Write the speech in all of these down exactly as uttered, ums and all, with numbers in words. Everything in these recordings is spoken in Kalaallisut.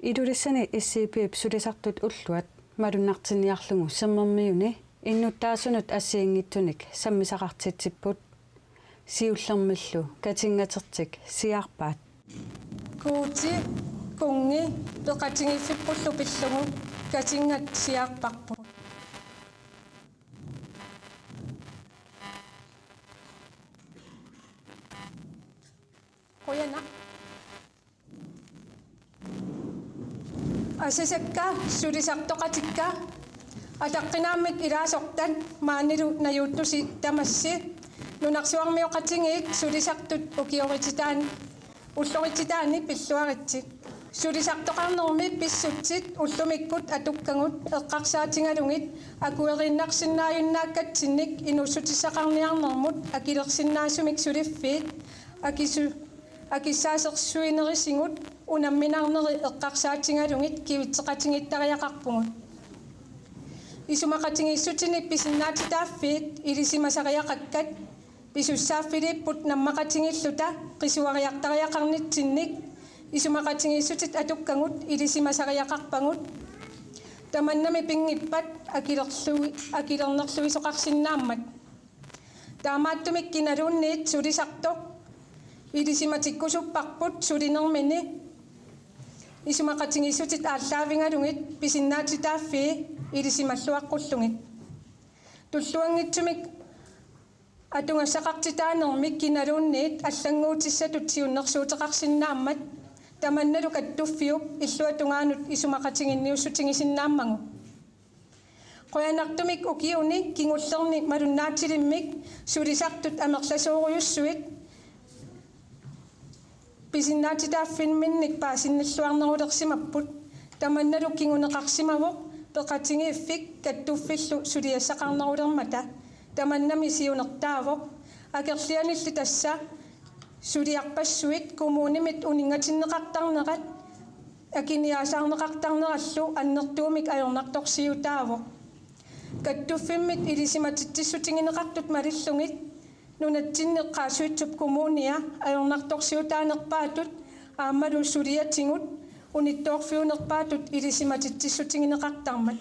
Ilulissani S C P-p sulisartut ulluat malunnartinniarlugu Sermermiuni innuttaasunut assigiinngitsunik sammisaqartitsipput. Siullermillu katinngatertik siaarpaat. Guuti, kunngi, peqatigiiffippullu pillugu katinngat siaarparput. Qujanaq. Asasakka sulisartoqatikka, ataqqinaammik ilaasortat maanilu najuuttusi tamassi. Nunarsuarmioqatigiit sulisartut ukiorititaan-, ullorititaan pilluaritsi. Sulisartoqarnermi pissutsit ullumikkut atukkagut eqqarsaatigalugit akueriinnarsinnaajunnaakkatsinnik inuussutissaqarniarnermut akilersinnaasumik suliffiit akisu-, akissaasersuinerisigut unamminarneri eqqarsaatigalugit kivitseqatigiittariaqarpugut. Isumaqatigiissutinik pisinnaatitaaffiit ilisimasariaqakkat pisussaaffiliipput nammaqatigiilluta qisuariartariaqarnitsinnik isumaqatigiissutit atukkagut ilisimasariaqarpagut. Tamannami pinngippat akilerlui-, akilernerluisoqarsinnaammat. Taamaattumik kinaluunniit sulisartoq ilisimatikkusupparput sulinermini isumaqatigiissutit aallaavigalugit pisinnaatitaaffii ilisimalluaqqullugit. Tulluanngitsumik atugassaqartitaanermik kinaluunniit allannguutissatut siunnersuuteqarsinnaammat tamannalu kattuffiup illuatungaanut isumaqatiginniussutigisinnaammagu. Qujanartumik ukiuni kingullerni malunnaatilimmik sulisartut amerlasoorujussuit pisinnaatitaaffimminnik paasinnilluarnerulersimapput. Tamannalu kinguneqarsimavoq peqatigiiffik kattuffillu suliassaqarnerulermata. Tamannami siunertaavoq. Akerlianilli tassa suliarpassuit kommunimit uninngatinneqartarnerat akiniaasaarneqartarnerallu annertuumik ajornartorsiutaavoq. Kattuffimmit ilisimatitsissutigineqartut malillugit nunatsinni Qaasuitsup Kommunia ajornartorsiutaanerpaatut aammalu suliatigut unittoorfiunerpaatut ilisimatitsissutigineqartarmat.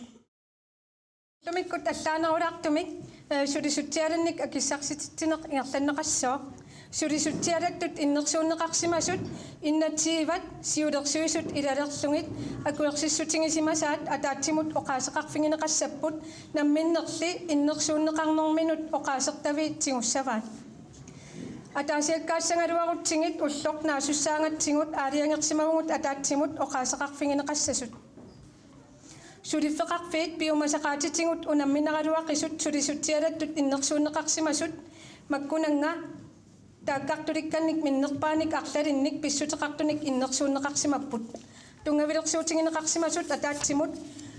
Ullumikkut allaanerulaartumik, eh, sulisutsialannik akissarsititsineq ingerlanneqassooq. Sulisutsialattut innersuunneqarsimasut innatsiivat siulersuisut ilalerlugit akuersissutigisimasaat ataatsimut oqaaseqarfigineqassapput, namminnerli innersuunneqarnerminut oqaasertavii tigussavaat. Ataasiakkaassagaluarutsigit ulloq naasussaagatsigut aalajangersimavugut ataatsimut oqaaseqarfigineqassasut. Suliffeqarfiit piumasaqaatitigut unamminaraluaqisut sulisutsialattut innersuunneqarsimasut makkunannga taakkartulikkannik minnerpaanik arlalinnik pissuteqartunik innersuunneqarsimapput. Tunngavilersuutigineqarsimasut ataatsimut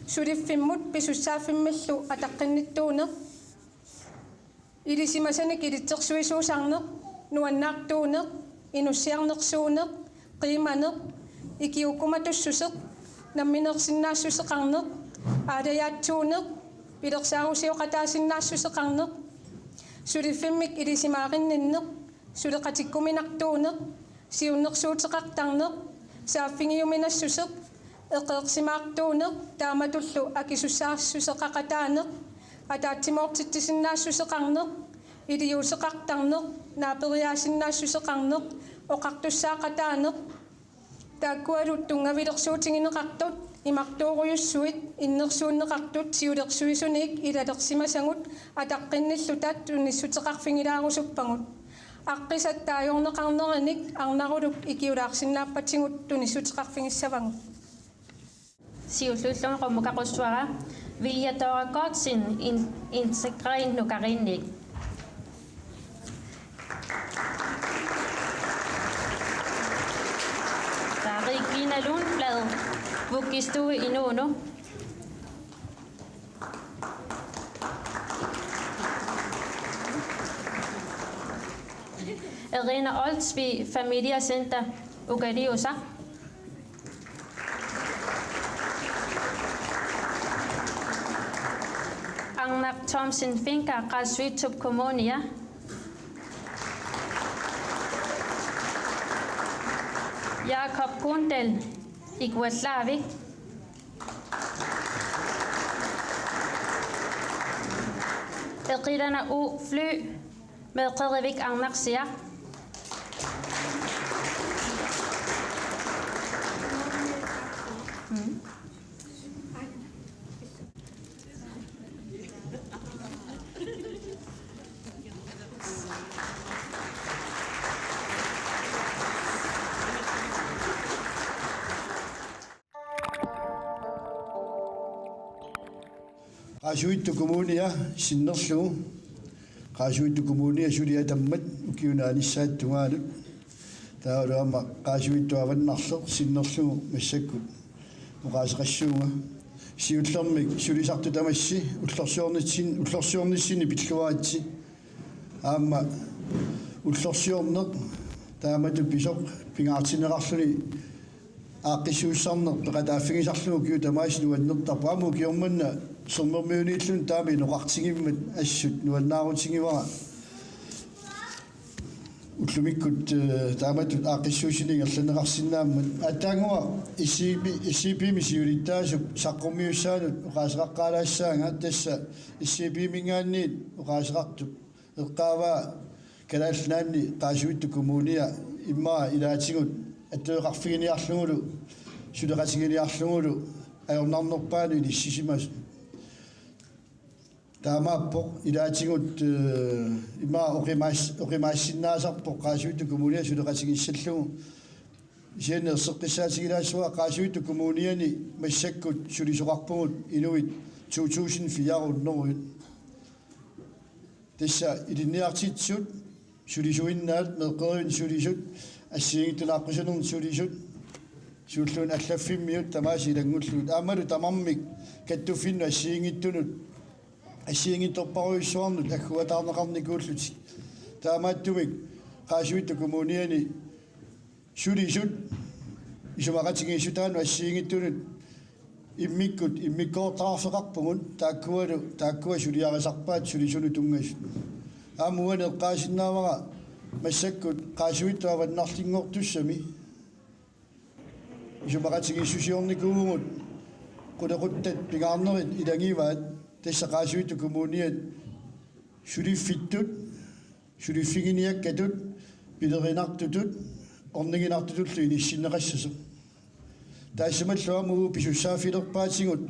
suliffimmut pisussaaffimmillu ataqqinnittuuneq, ilisimasanik ilitsersuisuusarneq, nuannaartuuneq, inussiarnersuuneq, qiimaneq, ikiuukkumatussuseq, nammineersinnaassuseqarneq, aalajaatsuuneq, pilersaarusioqataasinnaassuseqarneq, suliffimmik ilisimaarinninneq, suleqatikkuminartuuneq, siunnersuuteqartarneq, saaffigiuminassuseq, eqeersimaartuuneq taamatullu akisussaassuseqaqataaneq, ataatsimoortitsisinnaassuseqarneq, iliuuseqartarneq, naaperiaasinnaassuseqarneq, oqartussaaqataaneq, taakkualu tunngavilersuutigineqartut, imartoorujussuit, innersuunneqartut siulersuisuniit ilalersimasagut ataqqinnilluta tunissuteqarfigilaarusuppagut. Aqqisat taajorneqarnerinik arnaruluk ikiulaarsinnaappatigut tunissuteqarfigissavagut. Siulliullugu qummukaqqussavara Vilja Dora Gotzen, in-, Integrering Nukarinnik. Regina Lundblad, Vuggestue Inuuneq. Irina Olsvig, Familiecenter Ukaliusaq. Arnaq Thomsen Finka, Qaasuitsup Kommunia. Jakob Kundal, Ikuallaavik. Eqilana U. Fly, meeqqerivik arnarsiaq. Mm. Qaasuitsup Kommunia sinnerlugu. Qaasuitsup Kommunia suli atammat ukiup naanissaata tungaanut. Taavalu aamma Qaasuitsup avannarleq sinnerlugu massakkut oqaaseqassuunga. Siullermik sulisartut tamassi ullorsiornissin-, ullorsiornissinni pilluaritsi. Aamma ullorsiorneq taamatut pisoq pingaartinneqarluni aaqqissuussisarneq peqataaffigisarlugu ukiut tamaasa nuannertarpoq. Aamma ukioq manna sermermiuniilluni taama inoqartigimmat assut nuannaarutigivara. Ullumikkut, eh, taamatut aaqqissuussineq ingerlanneqarsinnaammat. Aatsaannguaq S C P, S C P-mi siulittaasup saqqummiussaanut oqaaseqaqqaalaassaanga, tassa S C P-minngaanniit oqaaseqartup eqqaavaa Kalaallit Nunaanni Qaasuitsup Kommunia immaqa ilaatigut attaveqarfiginiarlugulu suleqatiginiarlugulu ajornarnerpaanut inissisimasoq. Taamaappoq ilaatigut, eh, immaqa oqimaas-, oqimaassinnaasarpoq Qaasuitsup Kommunia suleqatigissallugu. Kisianni erseqqissaatigilaassavara Qaasuitsup Kommuniani massakkut sulisoqarpugut inuit to tusind fire hundrede. Tassa ilinniartitsisut sulisuinnaat, meeqqerivinnut sulisut, assigiinngitsunik aaqqiinermut sulisut, suulluunniit allaffimmiut tamaasa ilanngullugit. Aammalu tamarmik kattuffinnut assigiinngitsunut, assigiinngitsorpassuarnut agguataarneqarnikuullutik. Taamaattumik Qaasuitsup Kommuniani sulisut isumaqatigiissutaannut assigiinngitsunut immikkut immikkoortaqarfeqarpugut, taakkualu, taakkua suliarisarpaat sulisunut tunngasut. Aamma uani eqqaasinnaavara massakkut Qaasuitsup avannarlinngortussami isumaqatigiissusiornikuuvugut, qulequttat pingaarnerit ilagivaat, tassa Qaasuitsup Kommuniat suliffittut, suliffiginiakkatut, pilerinartutut, orniginartutullu inissinneqassasoq. Taassumalu aamma uagut pisussaaffilerpaatigut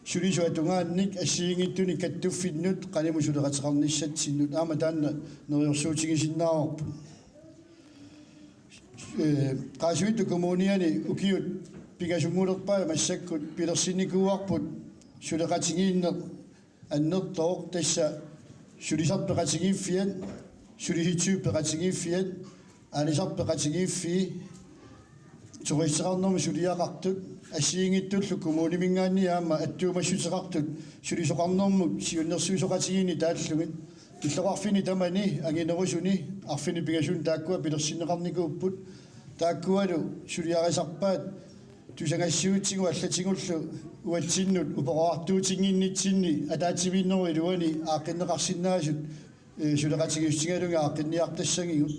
sulisut tungaannik assigiinngitsunik kattuffinnut qanimut suleqateqarnissatsinnut, aamma taanna neriorsuutigisinnaavarput. Eh, Qaasuitsup Kommuniani ukiut pingasunngulerpaat massakkut pilersinnikuuarput suleqatigiinneq annertooq, tassa sulisartut peqatigiiffiat, sulisitsisut peqatigiiffiat, aalisartut peqatigiiffii, turisteqarnermut suliaqartut, assigiinngitsullu kommuniminngaanniit aamma attuumassuteqartut sulisoqarnermut siunnersuisoqatigiinni taallugit. Illoqarfinni tamani, anginerusuni, arfineq-pingasunut taakkua pilersinneqarnikuupput. Taakkualu suliarisarpaat tusagassiuutsigut allatigullu uatsinnut upperoriartuutinnginnitsinni ataatsimiinnerup iluani aaqqinneqarsinnaasut, eh, suleqatigiissutigalugit aaqqinniartassagigut.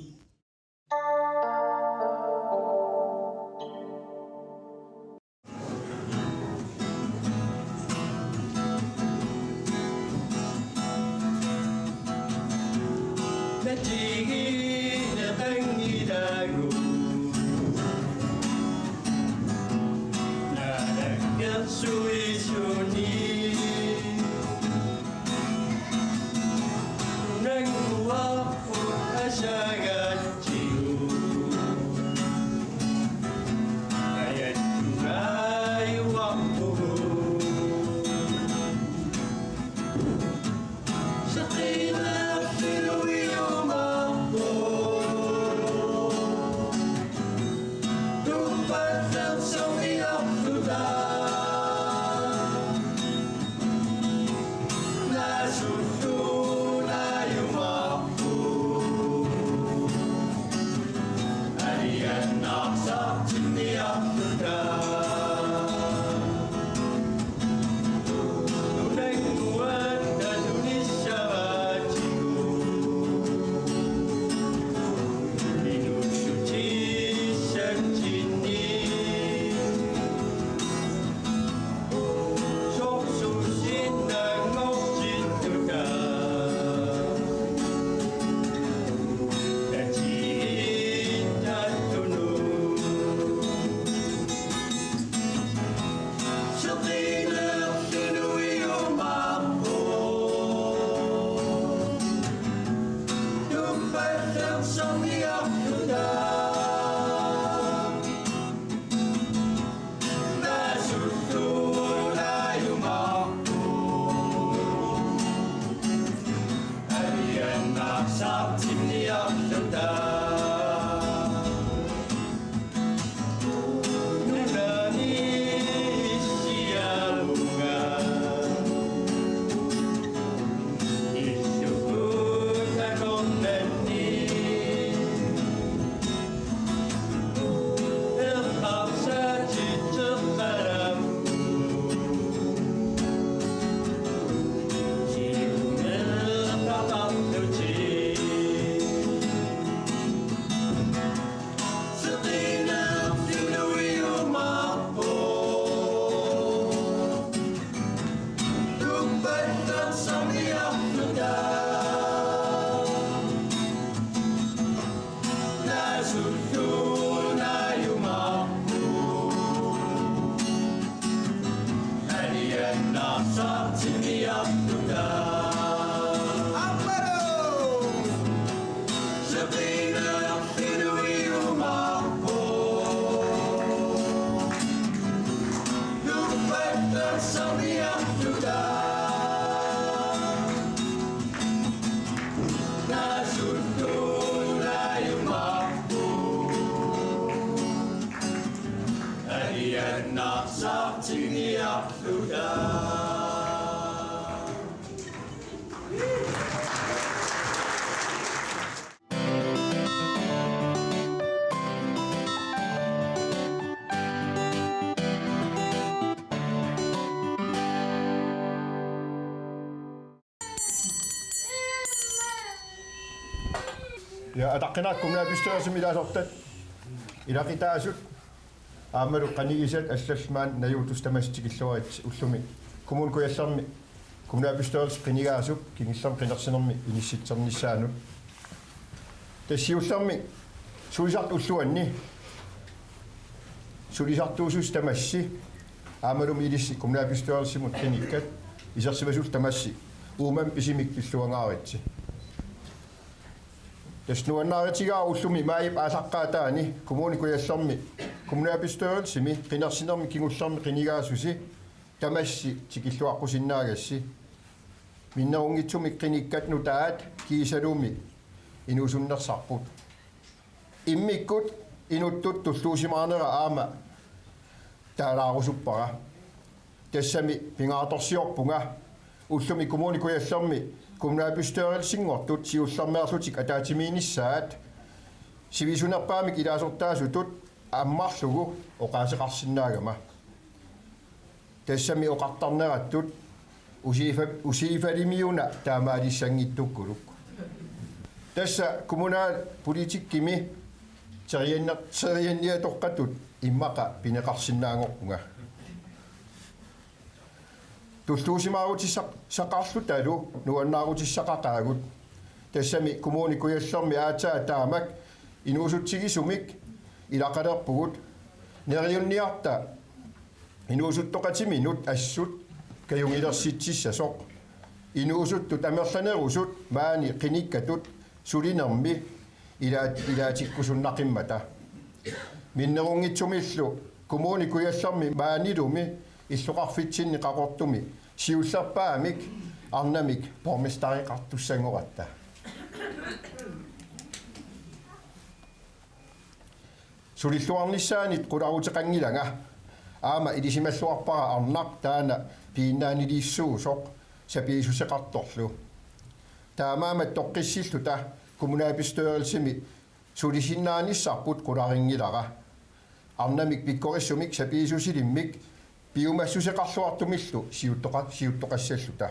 Ja ataqqinartumik kommunalbestyrelsimi ilaasortat ilaqutaasut aammalu qanigisat allallu maani najuutussat tamassi tikilluaritsi ullumi Kommune Kujallermi kommunalbestyrelsip qinigaasup kingullermi qinersinermi inissitsernissaanut. Tassa siullermik sulisartut ulluanni sulisartuusussat tamassi aammalumi ilissi kommunalbestyrelsimut qinikkat isersimasullu tamassi uumam pisumik pilluangaaritsi. Tassa nuannaarutigaara ullumi maajip aallaqqaataani Kommune Kujallermi kommunalbestyrelsimi qinersinermi kingullermi qinigaasusi tamassi tikilluaqqussinnaagassat. Minnerunngitsumik qinikkat nutaat kiisalumi inuusunnersarput. Immikkut inuttut tulluusimaarnera aamma taalaarusuppara. Tassami pingaartorsiorpunga ullumi Kommune Kujallermi kommunalbestyrelsinngortut siullermeerlutik ataatsimiinnissaat sivisunerpaamik ilaasortaasutut ammarlugu oqaaseqarsinnaagama. Tassami oqartarnerattut usiifa-, usiifalimiuna taamaalissanngittukkuluk. Tassa kommunalpolitikkimi terianner-, terianniatoqqatut immaqa pineqarsinnaanngorpunga. Tulluusimaarutissaq-, saqarlutalu nuannaarutissaqaqaagut. Tassami Kommune Kujallermi aatsaat taamak inuusutsigisumik ilaqalerpugut. Neriunniarta inuusuttoqatiminut assut kajugilersitsissasoq. Inuusuttut amerlanerusut maani qinikkatut sulinermi ilaat-, ilaatikkusunnaqimmata. Minnerunngitsumillu Kommune Kujallermi maanilumi illoqarfitsinni Qaqortumi siullerpaamik arnamik borgmestereqartussanngoratta. Sulilluarnissaanit qularuteqanngilanga, aamma ilisimalluarpara arnaq taanna piinnaaniliissuusoq sapiissuseqartorlu. Taamaammat toqqissilluta kommunalbestyrelsimi sulisinnaanissarput qularinngilara. Arnamik pikkorissumik sapiissusilimmik piumassuseqarluartumillu siuttoqa-, siuttoqassalluta.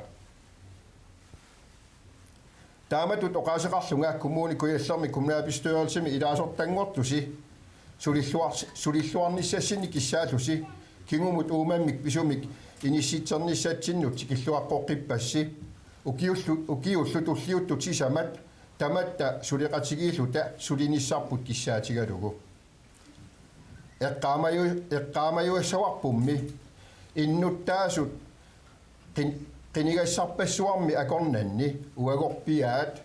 Taamatut oqaaseqarlunga Kommune Kujallermi kommunalbestyrelsimi ilaasortanngortusi sulilluar-, sulilluarnissassinnik kissaallusi kingumut uumammik pisumik inissitsernissatsinnut tikilluaqqoqqippassi ukiullu-, ukiullu tulliuttut sisamat tamatta suleqatigiilluta sulinissarput kissaatigalugu. Eqqaamaaju-, eqqaamajuassavarpummi innuttaasut qin-, qinigassarpassuarmi akornanni uagorpiaat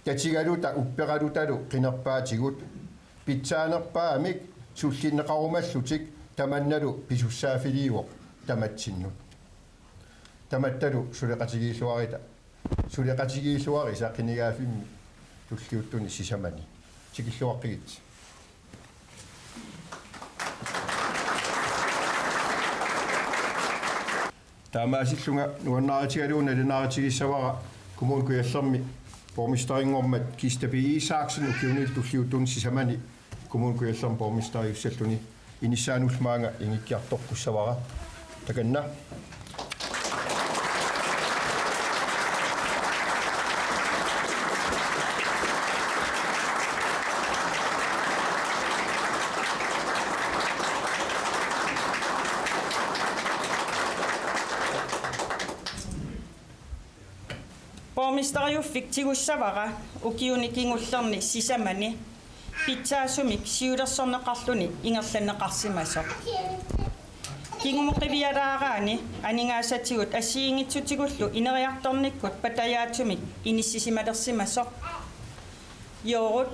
tatigaluta upperalutalu qinerpaatigut pitsaanerpaamik sullinneqarumallutik tamannalu pisussaaffiliivoq tamatsinnut. Tamattalu suleqatigiilluarita. Suleqatigiilluarisa qinigaaffimmi tulliuttuni sisamani. Tikilluaqqigitsi. Taamaasillunga nuannaarutigalugu nalunaarutigissavara Kommune Kujallermi borgmesterinngormat Kista B. Isaksen ukiuni tulliuttuni sisamani Kommune Kujallermi borgmesteriussalluni. Inissaanullu maanga ingikkiartoqqussavara. Takanna. Borgmesteriuffik tigussavara ukiuni kingullerni sisamani pitsaasumik siulersorneqarluni ingerlanneqarsimasoq. Kingumut qiviaraaraanni aningaasatigut assigiinngitsutigullu ineriartornikkut patajaatsumik inissisimalersimasoq. Joorut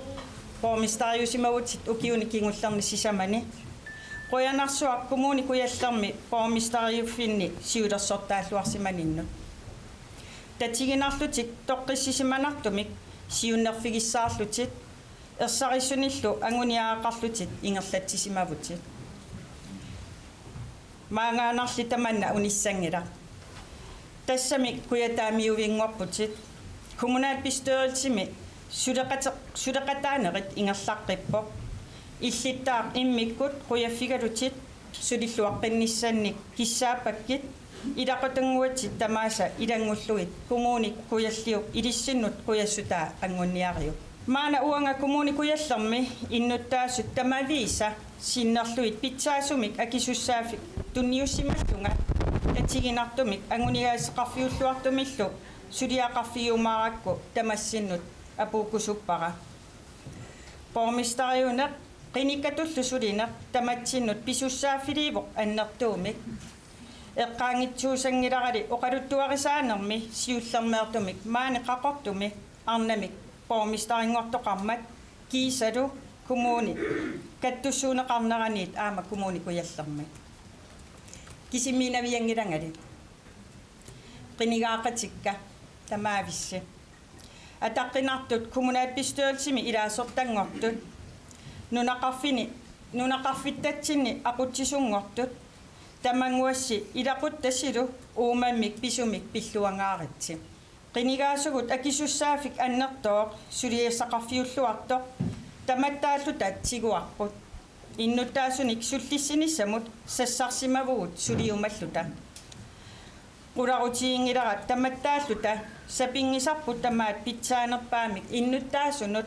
borgmesteriusimavutit ukiuni kingullerni sisamani. Qujanarsuaq Kommune Kujallermi borgmesteriuffinni siulersortaalluarsimaninnut. Tatiginarlutik toqqissisimanartumik siunnerfigissaarlutit ersarissunillu anguniagaqarlutit ingerlatsisimavutit. Maangaannarli tamanna unissanngilaq. Tassami kujataamiuvinngorputit. Kommunalbestyrelsimi suleqate-, suleqataanerit ingerlaqqippoq. Illittaaq immikkut qujaffigalutit sulilluaqqinnissannik kissaappakkit, ilaqutannguatit tamaasa ilanngullugit Kommune Kujalliup ilissinnut qujassutaa angunniariuk. Maanna uanga Kommune Kujallermi innuttaasut tamaviisa sinnerlugit pitsaasumik akisussaaffik tunniussimallunga tatiginartumik anguniagaqarfiulluartumillu suliaqarfigiumaarakku tamassinnut apuukkusuppara. Borgmesteriuneq qinikkatullu sulineq tamatsinnut pisussaaffiliivoq annertuumik. Eqqaanngitsuusanngilarali oqaluttuarisaanermi siullermeertumik maani Qaqortumi arnamik borgmesterinngortoqarmat kiisalu kommunit kattussuunneqarneraniit aamma Kommune Kujallermi. Kisimiinavianngilangali. Qinigaaqatikka tamaavissi. Ataqqinartut kommunalbestyrelsimi ilaasortanngortut. Nunaqarfini, nunaqarfittatsinni aqutsisunngortut. Tamannguassi ilaquttasilu uumammik pisumik pilluangaaritsi. Qinigaasugut akisussaaffik annertooq suliassaqarfiulluartoq tamattaalluta tiguarput. Innuttaasunik sullissinissamut sassarsimavugut suliumalluta. Qularutiginngilara tamattaalluta sapinngisarput tamaat pitsaanerpaamik innuttaasunut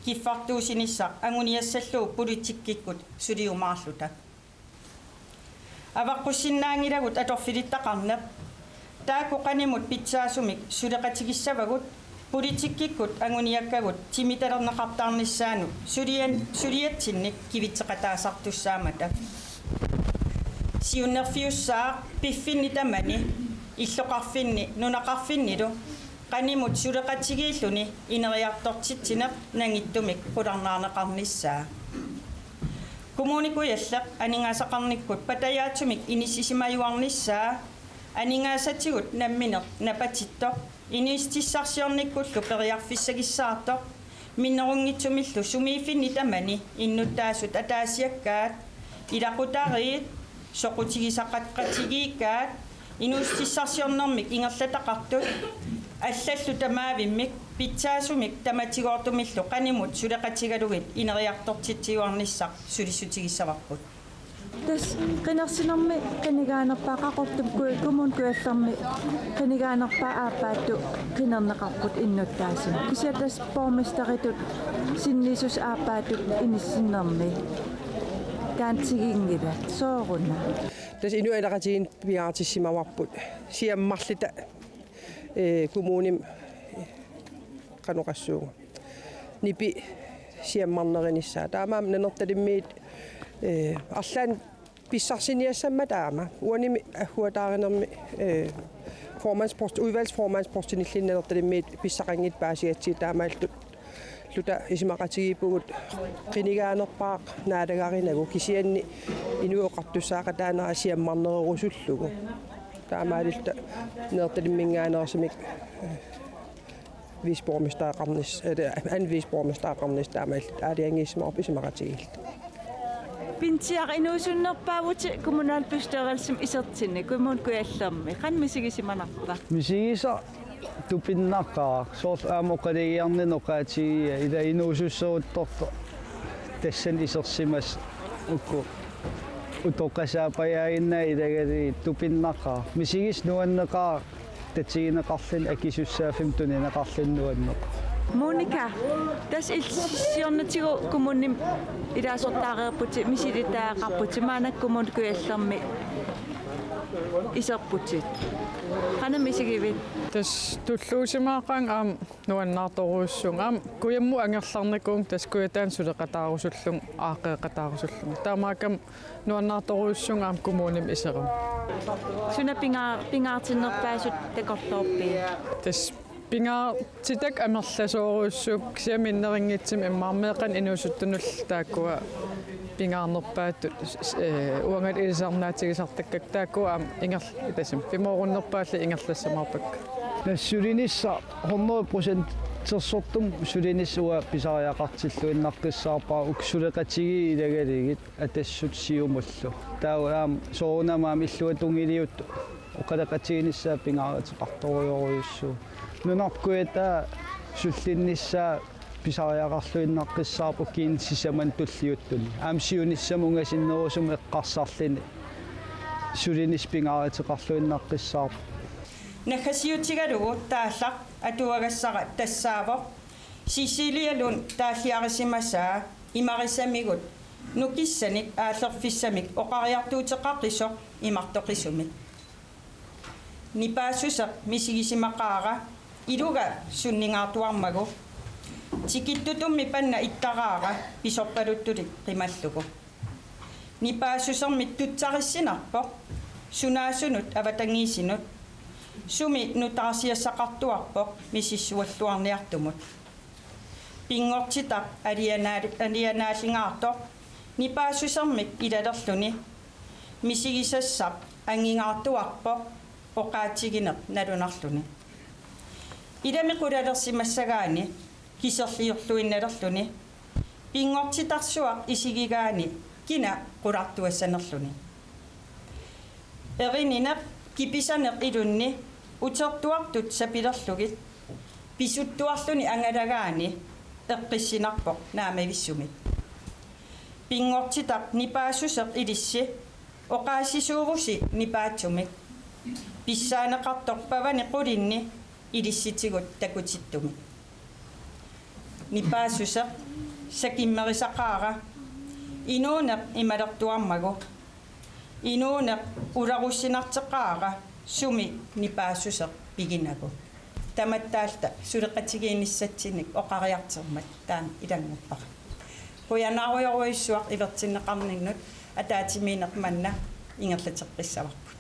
kiffartuussinissaa anguniassallugu politikkikkut suliumaarluta. Avaqqussinnaanngilagut atorfilittaqarneq. Taakku qanimut pitsaasumik suleqatigissavagut politikkikkut anguniakkagut timitalerneqartarnissaannut sulian-, suliatsinnik kivitseqataasartussaammata. Siunnerfiussaaq piffinni tamani illoqarfinni nunaqarfinnilu qanimut suleqatigiilluni ineriartortitsineq nangittumik qularnaarneqarnissaa. Kommune Kujalleq aningaasaqarnikkut patajaatsumik inissisimajuarnissaa aningaasatigut nammineq napatittoq inuussutissarsiornikkullu periarfissagissaartoq minnerunngitsumillu sumiiffinni tamani innuttaasut ataasiakkaat ilaqutariit soqutigisaqaqatigiikkaat inuussutissarsiornermik ingerlataqartut allallu tamaavimmik pitsaasumik tamatigoortumillu qanimut suleqatigalugit ineriartortitsiuarnissaq sulissutigissavarput. Tassa qinersinermi qinigaanerpaaq Qaqortup Ku-, Kommune Kujallermi qinigaanerpaaq aappaattut qinerneqarput innuttaasut. Kisianni tassa borgmesteritut sinniisussat aappaattut inissinnermi. Taanna tiginngilaq sooruna. Tassa Inuit Ataqatigiinni pingaartissimavarput siammarluta, ee, kommunimi qanoq oqassuunga. Nipi siammarnerinissaa. Taamaammat Nanortalimmiit, ee, arlaannik pissarsiniassammat taama. Uanimi agguataarinermi, ee, formandspost-, udvalgsformandspostinilluunniit Nanortalimmiit pissaqanngitsut paasigatsigit taamaalilluta luta isumaqatigiippugut qinigaanerpaaq naalagarinagu kisianni Inuit Oqartussaaqataanera siammarnererusullugu. Taamaalilluta Nanortalimminngaanneersumik viceborgmestereqarnissaq, eller anden viceborgmestereqarnissaq taamaalilluta aalajangiissimavarput isumaqatigiilluta. Pinsiaq inuusunnerpaavutit kommunalbestyrelsimi isertitsinni Kommune Kujallermi. Qanoq misigisimanarpa? Misigisaq tupinnaqaaq. Soorlu aamma oqalugiarninni oqaatigiga ila inuususseruttortoq tassani isersimasoq uku utoqqasaapajaaginnaat ilagalugit tupinnaqaaq. Misigisaq nuanneqaaq tatigineqarluni akisussaaffimmi tunineqarluni nuanneq. Monika, tassa illit siornatigut kommunimi ilaasortaareerputit misilitaareqarputit maannakkut Kommune Kujallermi iserputit. Qanoq misigivit? Tassa tulluusimaaqaanga aamma nuannaartorujussuuvunga. Aamma kujammut angerlarnikuuvunga tassa kujataani suleqataarusullunga, aaqqeeqataarusullunga. Taamaakkami nuannaartorujussuuvunga aamma kommunimi iserama. Suna pingaa-, pingaartinnerpaasut takorloorpit? Tassa pingaartitakka amerlasoorujussuupput kisianni minnerunngitsumik immaqa meeqqanut inuusuttunullu taakkua pingaarnerpaatut, ee, uangalu ilisarnaatigisartakkakka taakkua aamma inger-, tassami pimoorunnerpaallugit ingerlassamaarpakka. Tassa sulinissaq hundrede procentersortumik sulinissaq uanga pisariaqartilluinnaqqissaarpara uku suleqatigiit ilagalugit Atassut siumullu. Taava aamma soorunami aamma illuatungiliuttut oqaloqatiginissaat pingaaruteqartorujorujussuuvoq. Nunarput kujataa sullinnissaa pisariaqarluinnaqqissaarpoq kiinni sisamani tulliuttuni. Aamma siunissami ungasinnerusumik eqqarsarluni sulinissaq pingaaruteqarluinnaqqissaarpoq. Naggasiutigalugu taallaq atuagassara tassaavoq Cecilia Lund taalliarisimasaa imarisamigut nukissanik aallerfissamik oqariartuuteqaqisoq imartoqisumik. Nipaassuseq misigisimaqaara iluga sunningaartuarmagu, tikittutummi panna ittaraara pisorpaluttulik qimallugu. Nipaassusermik tutsarissinarpoq sunaasunut avatangiisinut, sumi nutaarsiassaqartuarpoq misissualluarniartumut. Pinngortitaq alianaa-, alianaallingaartoq nipaassusermik ilalerluni, misigisassaq angingaartuarpoq oqaatigineq nalunarluni. Ilami qulalersimassagaanni kiserliorluinnalerluni, pinngortitarsuaq isigigaanni kina qulartuassanerluni. Erinineq kipisaneq ilunni utertuartut sapilerlugit pisuttuarluni angalagaanni eqqissinarpoq naamavissumik. Pinngortitaq nipaassuseq ilissi oqaassisuuvusi nipaatsumik. Pissaaneqartoq pavani qulinni ilissitigut takutittumik. Nipaassuseq sakimmerisaqaara inuuneq imalertuarmagu. Inuuneq ulerussinarteqaara sumi nipaassuseq piginagu. Tamatta alta suleqatigiinnissatsinnut oqariartormat taanna ilannguppara. Qujanarujorujussuaq ivertinneqarninnut, ataatsimiinneq manna ingerlateqqissavarput.